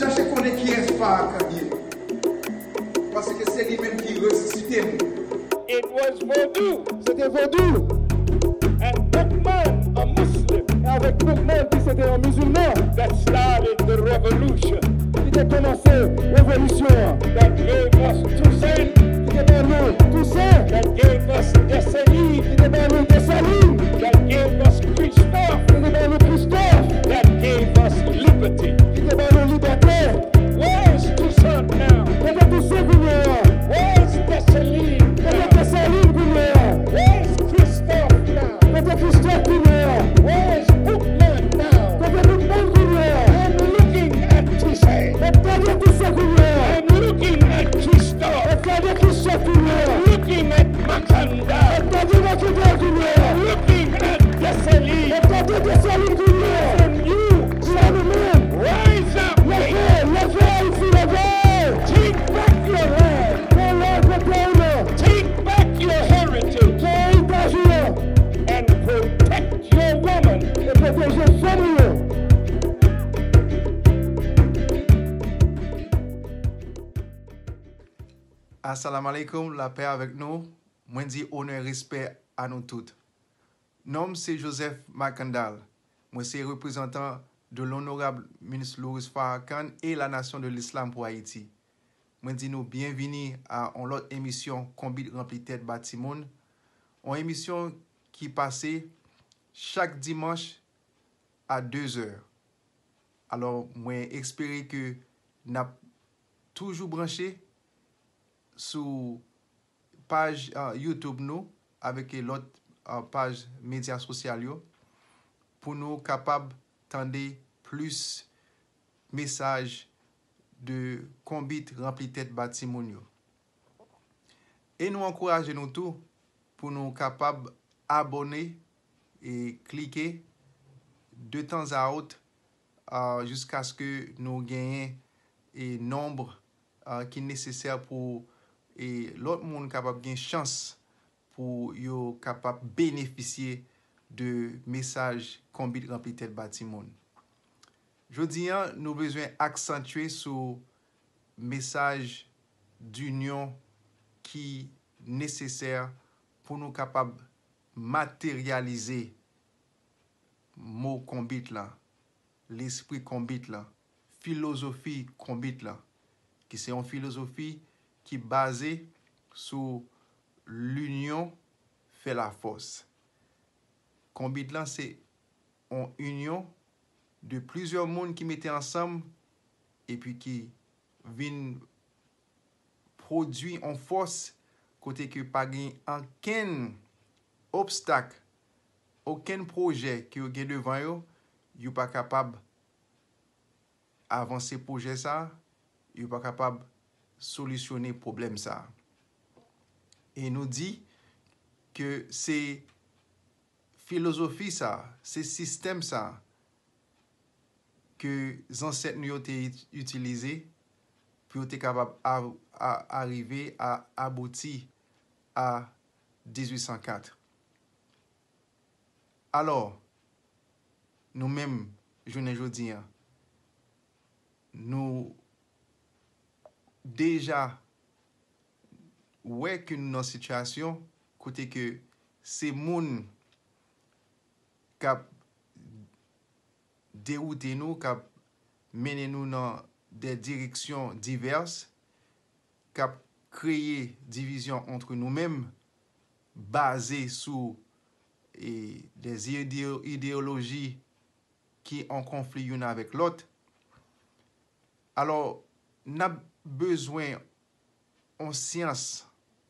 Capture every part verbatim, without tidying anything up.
Chache konnen kiyès Farrakhan ye. Paske se li menm ki resisite nou. It was Vodou Se te vodou. and Boukman, a Muslim, E avèk Boukman ki se te yon mizilman that started the revolution, ki te kòmanse revolisyon an. that gave us Toussaint, Ki te ban nou Tousen. that gave us Dessalines, Ki te ban nou Desalin. that gave us Christophe, Ki te ban nou Kristòf. that gave us liberty. Ki te ban nou libète. Where is Toussaint now? Kote Tousen kounye a? Where is Dessalines Kote now? Desalin kounye a? Where is Christophe now? Kote Kristòf kounye a? Where is Boukman now? Kote Boukman kounye a? I'm looking at Toussaint. Mwen gade Tousen kounye a. I'm looking at Christophe. Mwen gade Kristòf kounye a. Looking at Makanda. Mwen gade Makanda kounye a. Looking at Dessalines. Mwen gade Desalin kounye a. And you Pou nou menm. rise up. Leve, leve Ayiti, leve. Take back your land. Pran laj pou peyi nou. Take back your heritage. Pran eritaj nou. And protect your woman. E pwoteje fanm nou. Asalam aleykoum, lapè avèk nou. Mwen di onè, respè a nou tout. Non m se Joseph Makandal. Mwen se reprezantan de l'honorable ministre Louis Farrakhan et la nation de l'islam pour Haïti. Mwen di nou byenvini a yon lòt emisyon Konbit Ranpli Tèt Ba Timoun. Yon emisyon ki pase chak dimanch a de zè. Alò, mwen espere ke n ap toujou branche sou paj uh, YouTube nou avèk lòt uh, paj medya sosyal yo pou nou kapab tande plis mesaj de Konbit Ranpli Tèt Ba Timoun yo. E nou ankouraje nou tou pou nou kapab abòne e klike de tanzawòt uh, jiskaske nou genyen e nonb uh, ki nesesè pou e lòt moun kapab gen chans pou yo kapab benefisye de mesaj Konbit Ranpli Tèt Ba Timoun. Jodi a, nou bezwen aksantye sou mesaj dinyon ki nesesè pou nou kapab materyalize mo konbit lan, lespri konbit lan, filozofi konbit lan, ki se yon filozofi ki baze sou linyon fè lafòs. Konbit lan se yon inyon de plizyè moun ki mete ansanm epi ki vin pwodui yon fòs kote ke pa gen ankenn obstak, okenn pwojè ke yo gen devan yo, yo pa kapab avanse pwojè sa, yo pa kapab solisyone pwoblèm sa. E nou di ke se filozofi sa, se sistèm sa ke zansèt nou yo te itilize pou yo te kapab arive a abouti a dizuit san kat. Alò, nou menm, jounen jodi a, nou deja wè ke nou nan sitiyasyon kote ke se moun k ap dewoute nou, k ap mennen nou nan de direksyon divès, k ap kreye divizyon antre nou menm, baze sou e, de ide- ideyoloji ki an konfli youn avèk lòt. Alò, n ap bezwen yon syans,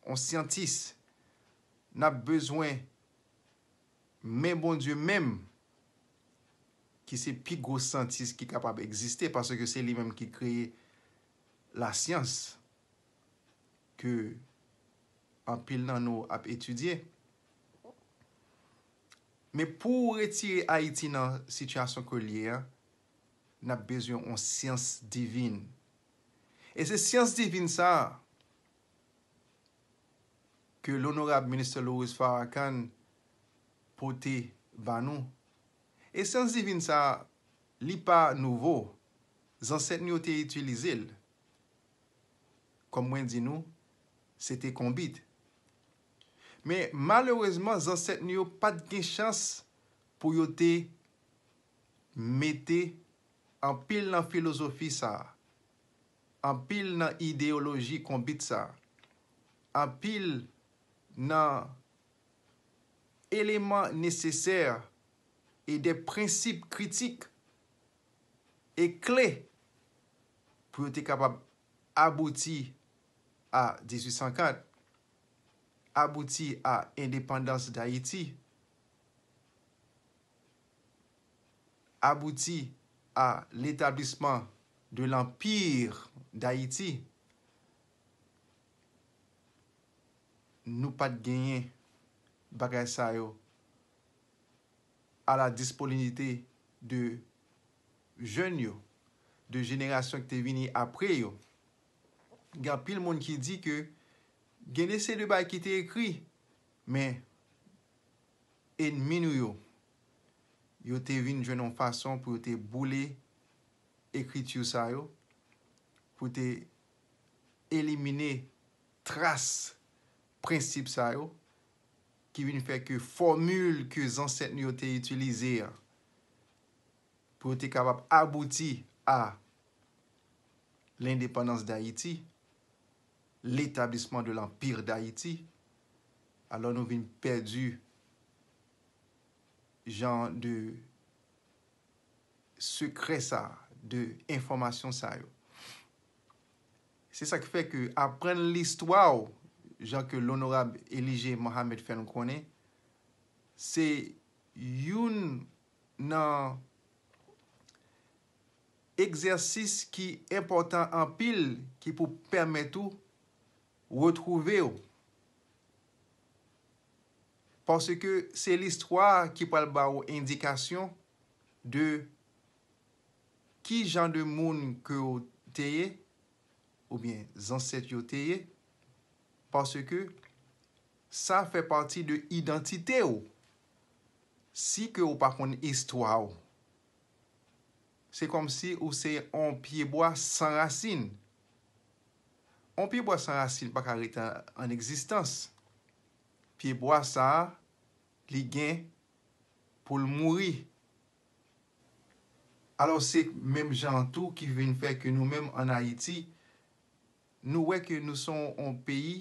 yon syantis, n ap bezwen men Bondye menm, ki se pi gwo syantis ki kapab egziste, paske se li menm ki kreye lasyans ke anpil nan nou ap etidye. Men pou retire Ayiti nan sitiyasyon ke l ye a, n ap bezwen yon syans divin. E se syans divin sa a ke Lonorab Ministè Louis Farrakhan pote ba nou. E syans divin sa a, li pa nouvo. zansèt nou yo te itilize l. Kòm mwen di nou, se te konbit. Men malerezman, zansèt nou yo pa t gen chans pou yo te mete anpil nan filozofi sa a, anpil nan ideyoloji konbit sa a, anpil nan eleman nesesè e de prensip kritik e kle pou yo te kapab abouti a dizuit san kat, abouti a endepandans Dayiti, abouti a letablisman de l'Empire d'Haïti. Nou pa t genyen bagay sa yo a la disponibilite de jèn yo, de jenerasyon ki te vini apre yo. Gen anpil moun ki di ke gen de seri de bagay ki te ekri, men ènmi nou yo, yo te vin jwenn yon fason pou yo te boule ekriti sa yo, pou te elimine tras prensip sa yo, ki vin fè ke fòmil ke zansèt nou yo te itilize a, pou yo te kapab abouti a lendepandans Dayiti, letablisman de l'Empire d'Haïti, alò nou vin pèdi jan de sekrè sa, de enfòmasyon sa yo. Se sa ki fè ke aprann listwa w, jan ke Lonorab Eligé Mohamed fè n konnen, se youn nan egzèsis ki enpòtan anpil ki pou pèmèt ou retwouve w. Paske se listwa ki pral ba w endikasyon de ki jan de moun ke w te ye, oubyen zansèt yo te ye, paske sa fè pati de idantite w. Si ke w pa konn istwa w, se kòmsi ou se yon pyebwa san rasin. Yon pyebwa san rasin pa ka rete an, an egzistans. Pyebwa sa a, li gen pou l mouri. Alò, se menm jan an tou ki vin fè ke nou menm ann Ayiti, nou wè ke nou se yon, yon peyi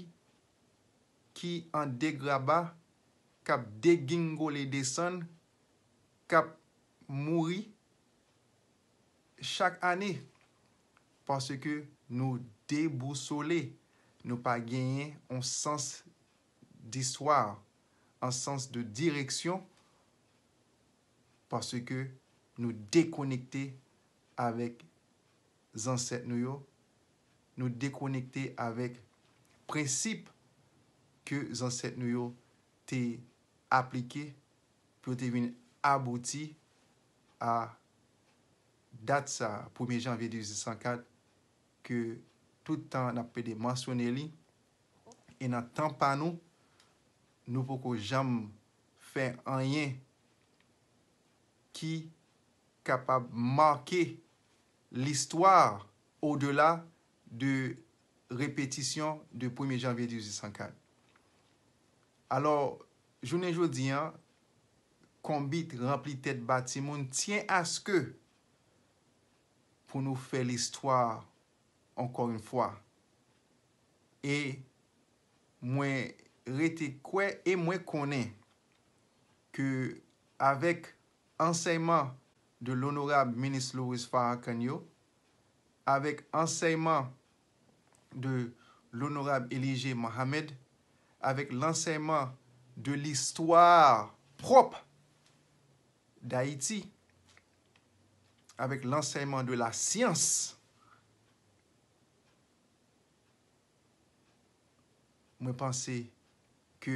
ki an degraba, k ap degingole desann, k ap mouri chak ane, paske nou debousole, nou pa genyen yon sans d'istwa, yon sans de direksyon, paske nou dekonekte avèk zansèt nou yo, nou dekonekte avèk prensip ke zansèt nou yo te aplike pou yo te vin abouti a dat sa, premye janvye dizuit san kat, ke tout tan n ap plede mansyone li, e nan tan pa nou, nou poko janm fè anyen ki kapab make listwa odela de repetisyon de premye janvye dizuit san kat. Alò, jounen jodi a, konbit ranpli tèt ba timoun tyen aske pou nou fè listwa ankò yon fwa. E mwen rete kwè e mwen konnen ke avèk ansèyman de Lonorab Minis Louis Farrakhan yo, avèk ansèyman de Lonorab Eligé Mohamed, avèk lansèyman de listwa pwòp Dayiti, avèk lansèyman de lasyans, mwen panse ke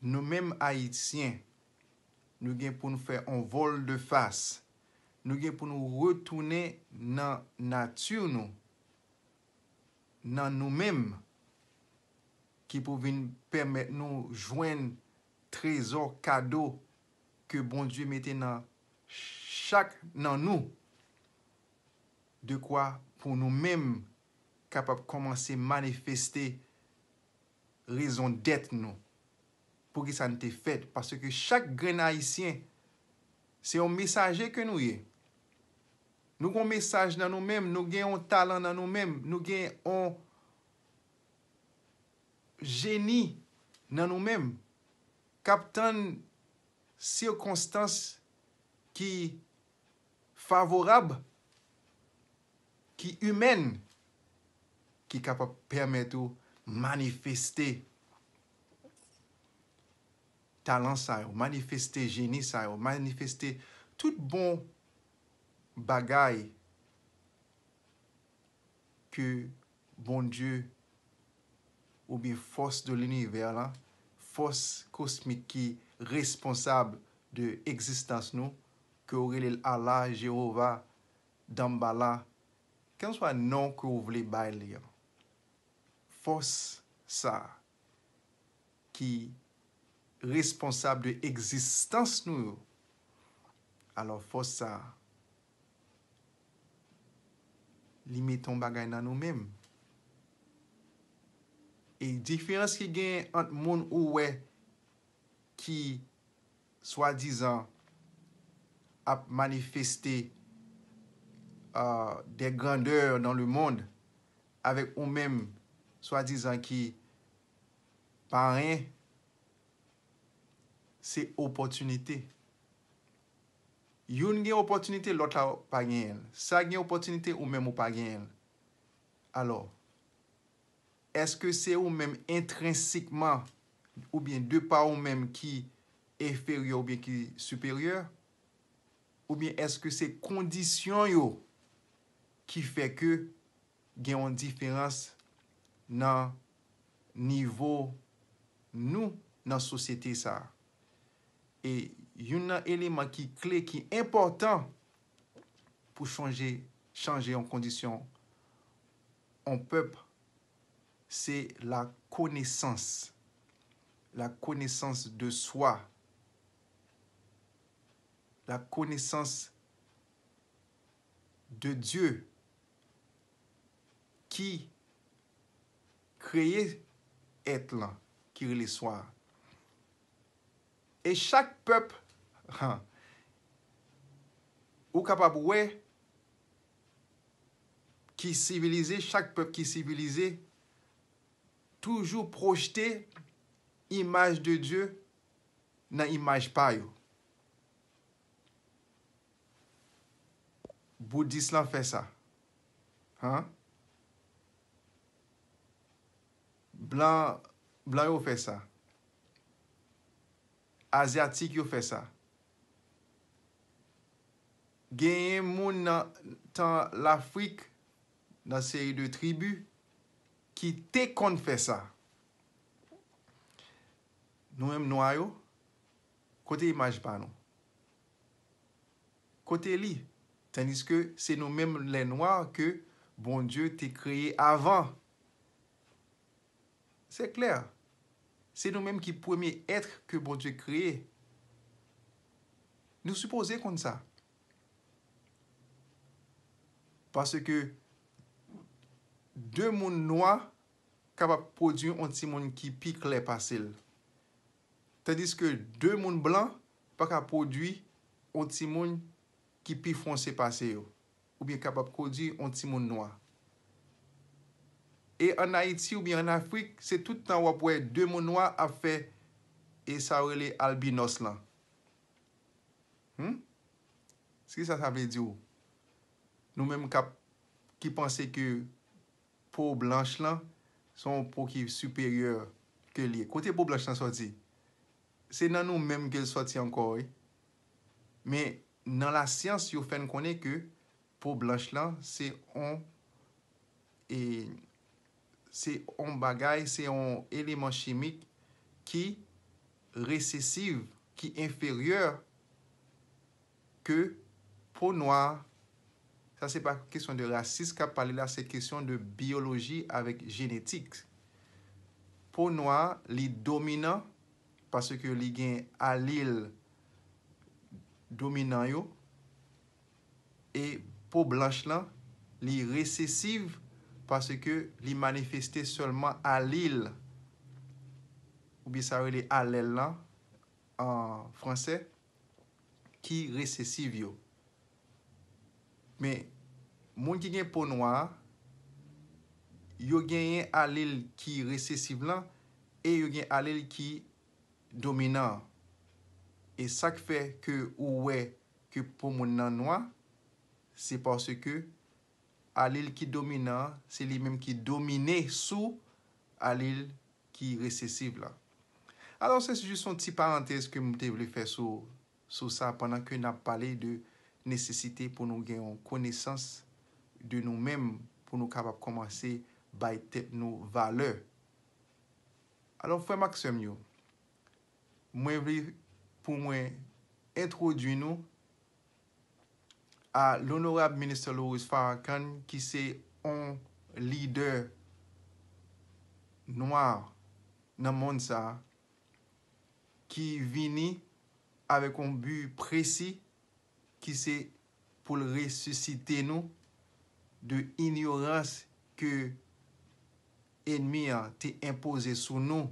nou menm Ayisyen, nou gen pou nou fè yon vòl de fas. Nou gen pou nou retounen nan nati nou, nan nou menm, ki pou vin pèmèt nou jwenn trezò, kado ke Bondye mete nan chak nan nou. dekwa pou nou menm kapab kòmanse manifeste rezon dèt nou. Poukisa n te fèt? Paske chak grenn Ayisyen, se yon mesaje ke nou ye. Nou gen yon mesaj nan nou menm, nou gen yon talan nan nou menm, nou gen yon jeni nan nou menm k ap tann sikonstans ki favorab, ki imèn, ki kapab pèmèt ou manifeste talan sa yo, manifeste jeni sa yo, manifeste tout bon bagay ke Bondye oubyen fòs de linivè la, fòs kosmik ki responsab de egzistans nou, ke w rele l Allah, Jewova, Danbala, kèlkeswa non ke w vle bay li an. Fòs sa a ki responsab de egzistans nou yo. Alò, fòs sa a, li mete yon bagay nan nou menm. E diferans ki gen ant moun ou wè ki swadizan ap manifeste euh, des grandeurs dans le monde avèk ou menm swadizan ki pa anyen, se opòtinite. Youn gen opòtinite, lòt la pa genyen l. Sa gen opòtinite, ou menm ou pa genyen l. Alò, èske se ou menm entrensikman oubyen de pa ou menm ki enferyè oubyen ki siperyè? Oubyen èske se kondisyon yo ki fè ke gen yon diferans nan nivo nou nan sosyete sa a? E youn nan eleman ki kle, ki enpòtan pou chanje, chanje yon kondisyon yon pèp, se la connaissance. La connaissance de soi. La connaissance de Dieu ki kreye èt lan, ki rele swa. E chak pèp, ou kapab wè, ki sivilize, chak pèp ki sivilize, toujou pwojte imaj de Dye nan imaj pa yo. Boudis lan fè sa. Han? Blan, blan yo fè sa. Azyatik yo fè sa. Genyen moun nan tan Lafrik, nan seri de tribi, ki te konn fè sa. Nou menm nwa yo, kote imaj pa nou? Kote li? Tandiske se nou menm lè nwa ke Bondye te kreye avan. Se klè. Se nou menm ki premye èt ke Bondye kreye. Nou sipoze konn sa. Paske de moun nwa kapab pwodui yon timoun ki pi klè pase l. Tandiske de moun blan pa ka pwodui yon timoun ki pi fonse pase yo, oubyen kapab pwodui yon timoun nwa. E ann Ayiti oubyen ann Afrik, se tout tan w ap wè de moun nwa ap fè e sa yo rele albinòs lan. Hmm? Kisa sa vle di w? Nou menm k ap, ki panse ke po blanch lan se yon po ki siperyè ke l ye. Kote po blanch lan sòti? Se nan nou menm ke l sòti ankò, wi. Men nan lasyans, yo fè n konnen ke po blanch lan se yon, e, se yon bagay, se yon eleman chimik ki resesiv, ki enferyè ke po nwa. Sa se pa kesyon de rasis k ap pale la, se kesyon de biyoloji avèk jenetik. Po nwa, li dominan paske li gen alil dominan yo, e po blanch lan, Li resesiv paske li manifeste sèlman alil, oubyen sa yo rele alèl lan an fransè, ki resesiv yo. Men, moun ki gen po nwa a, yo genyen alil ki resesiv lan e yo gen alil ki dominan an. E sa k fè ke ou wè ke po moun nan nwa, se paske alil ki dominan an, se li menm ki domine sou alil ki resesiv la. Alò, se jis yon ti parantèz ke m te vle fè sou, sou sa pandan ke n ap pale de nesesite pou nou gen yon konesans de nou menm, pou nou kapab kòmanse bay tèt nou valè. Alò, frè m ak sè m yo, mwen vle pou mwen entwodui nou a Lonorab Minister Louis Farrakhan, ki se yon lidè nwa nan mond sa a, ki vini avèk yon bi presi, ki se pou l resisite nou de inyorans ke enmi an te enpoze sou nou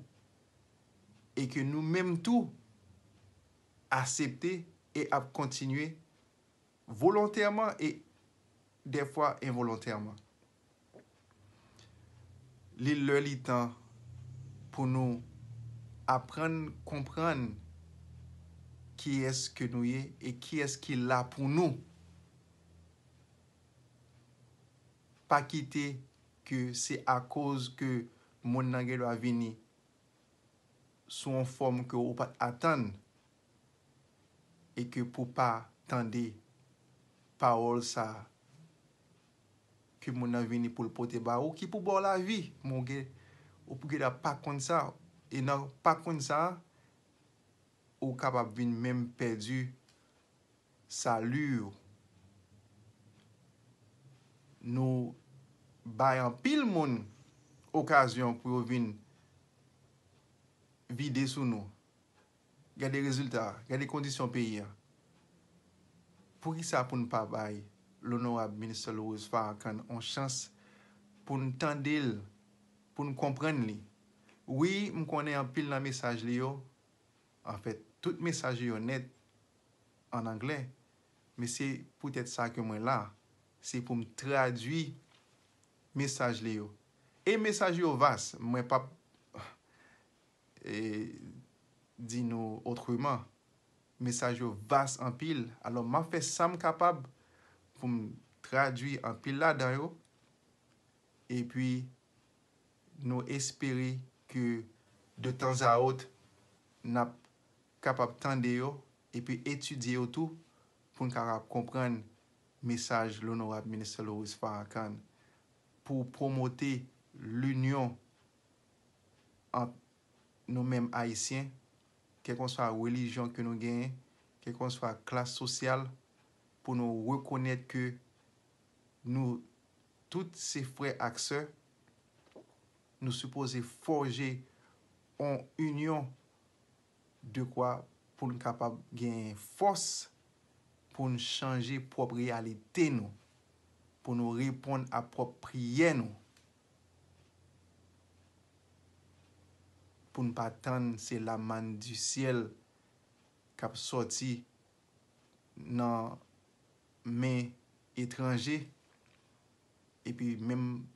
e ke nou menm tou asepte e ap kontinye volontèman e dèfwa envolontèman. Li lè, li tan pou nou aprann konprann kiyès ke nou ye e kiyès ki la pou nou. Pa kite ke se akoz ke moun nan gen dwa vini sou yon fòm ke ou pa t atann e ke pou pa tande pawòl sa a ke moun nan vini pou l pote ba ou, ki pou ba w lavi. Men w gen, ou pou gen dwa pa konn sa. E nan pa konn sa a, ou kapab vin menm pèdi sali w. Nou bay anpil moun okazyon pou yo vin vide sou nou. Gade rezilta, gade kondisyon peyi a. Poukisa pou n pa bay Lonorab Minister Louis Farrakhan yon chans pou n tande l, pou n konprann li? Wi, m konnen anpil nan mesaj li yo, anfèt, tout mesaj li yo nèt ann anglè, men se poutèt sa ke mwen la, se pou m tradui mesaj li yo. E mesaj yo vas, mwen p ap e, di nou otreman. Mesaj yo vas anpil, alò m ap fè sa m kapab pou m tradui anpil ladan yo, epi nou espere ke de tan a ot n ap kapab tande yo epi etidye yo tou pou n kapab konprann mesaj Lonorab Minister Louis Farrakhan pou pwomote linyon ant nou menm Ayisyen, kèlkeswa relijyon ke nou genyen, kèlkeswa klas sosyal, pou nou rekonèt ke nou tout se frè ak sè, nou sipoze fòje yon inyon dekwa pou n kapab genyen fòs pou n chanje pwòp reyalite nou, pou nou reponn a pwòp priyè nou, pou n pa tann se lamàn di syèl k ap sòti nan men etranje, epi menm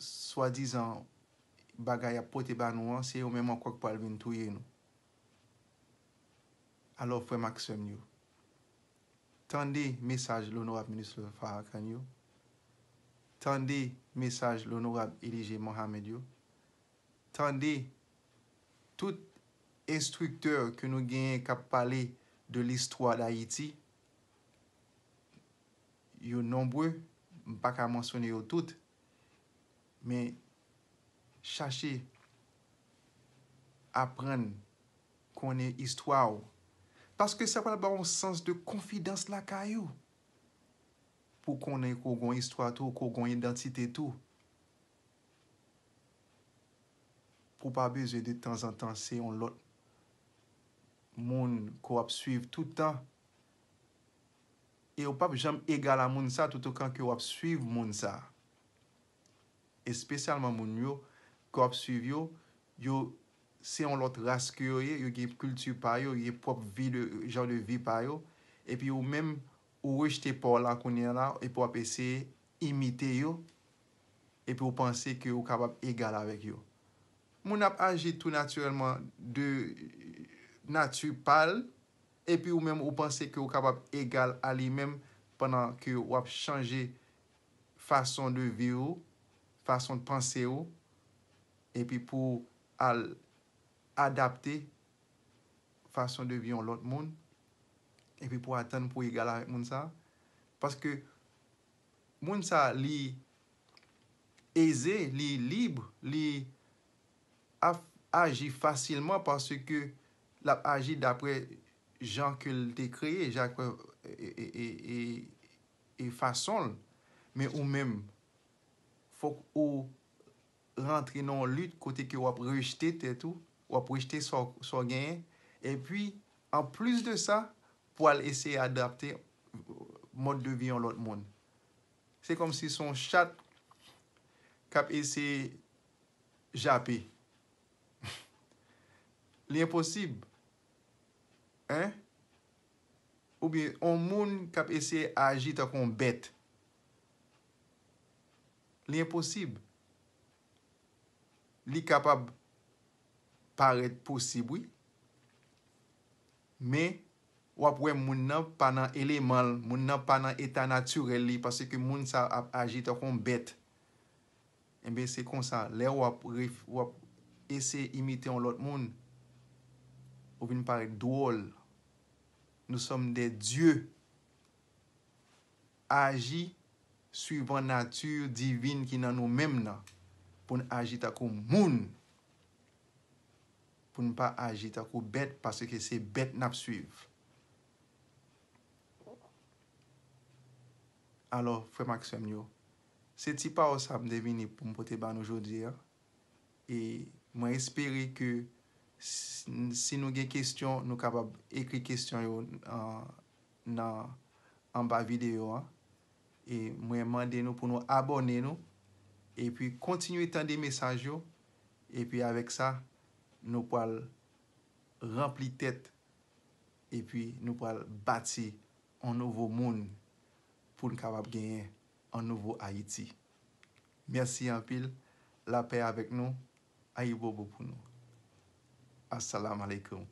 swadizan bagay y ap pote ba nou an, se yo menm ankò k pral vin touye nou. Alò, frè m ak sè m yo, tande mesaj Lonorab Minister Farrakhan yo, tande mesaj Lonorab Elijah Muhammad yo, tande tout enstriktè ke nou genyen k ap pale de listwa Dayiti. Yo nonbre, m pa ka mansyone yo tout, men chache aprann konnen istwa w. Paske sa pral ba w yon sans de konfidans lakay ou. Pou konnen ke w gen yon istwa tou, ke w gen yon idantite tou. Pou w pa bezwen de tanzantan se yon lòt moun ke w ap swiv tout tan E ou p ap janm egal a moun sa toutotan ke w ap swiv moun sa. Espesyalman moun yo ke w ap swiv yo, yo se yon lòt ras ke yo ye, yo gen kilti pa yo, yo gen pwòp vi de, jan de vi pa yo. Epi ou menm, ou rejte pa w la kounye a la, epi w ap eseye imite yo, epi ou panse ke ou kapab egal avèk yo. Moun ap aji tou natirèlman de nati pa l, epi ou menm ou panse ke ou kapab egal a li menm pandan ke w ap chanje fason de vi w, fason de panse w, epi pou w al adapte fason de vi yon lòt moun, epi pou w atann pou w egal avèk moun sa. Paske moun sa, li eze, li lib, li ap aji fasilman paske l ap aji dapre jan ke l te kreye, jan ke, e, e, e, e, e fason l. Men ou menm, fòk ou rantre nan yon lit kote ke w ap rejte tèt ou, w ap rejte sa w, sa w genyen, epi, anplis de sa, pou al eseye adapte mòd de vi yon lòt moun. Se kòmsi se yon chat k ap eseye jape. Li enposib. Hein? Oubyen yon moun k ap eseye aji tankou yon bèt. Li enposib. Li kapab parèt posib, wi. Men, w ap wè moun nan pa nan eleman l, moun nan pa nan eta natirèl li, paske moun sa ap aji tankou yon bèt. Enben, se konsa, lè w ap ref-, w ap eseye imite yon lòt moun, ou vin parèt dwòl. Nous sommes des dieux. Aji swivan nati divin ki nan nou menm nan, pou n aji tankou moun, pou n pa aji tankou bèt, paske se bèt n ap swiv. Alò, frè m ak sè m yo, se ti pawòl sa m te vini pou m pote ba nou jodi a. E mwen espere ke si, si nou gen kesyon, nou kapab ekri kesyon yo, an, nan, anba videyo a. E mwen mande nou pou nou abòne nou, epi kontinye tande mesaj yo, epi avèk sa, nou pral ranpli tèt, epi nou pral bati yon nouvo moun pou n kapab genyen yon nouvo Ayiti. Mèsi anpil. Lapè avèk nou. Ayibobo pou nou. Assalamu alaikum.